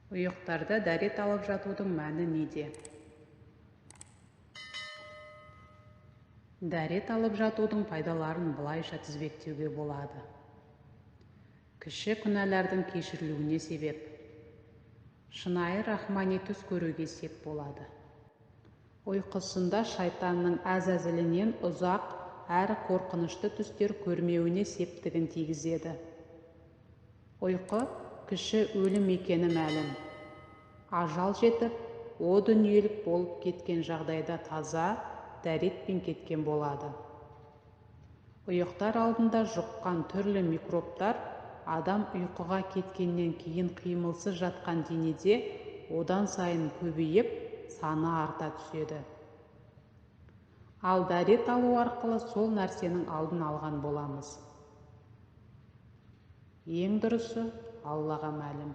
Ұйықтарда дәрет алып жатудың мәні неде? Дәрет алып жатудың пайдаларын былайша тізбектеуге болады. Кіші күнәлардың кешірілуіне себеп. Шынайы рахмани түс көруге сеп болады. Ұйқысында шайтанның әзәзілінен ұзақ әрі қорқынышты түстер көрмеуіне септігін тигізеді. Ұйқы кіші өлім екені мәлім. Ажал жетіп, о дүниелік болып кеткен жағдайда таза дәретпен кеткен болады. Ұйықтар алдында жұққан түрлі микробтар адам ұйқыға кеткеннен кейін қимылсыз жатқан денеде одан сайын көбейіп, саны арта түседі. Ал дәрет алу арқылы сол нәрсенің алдын алған боламыз. Ең дұрысы Аллаға мәлім.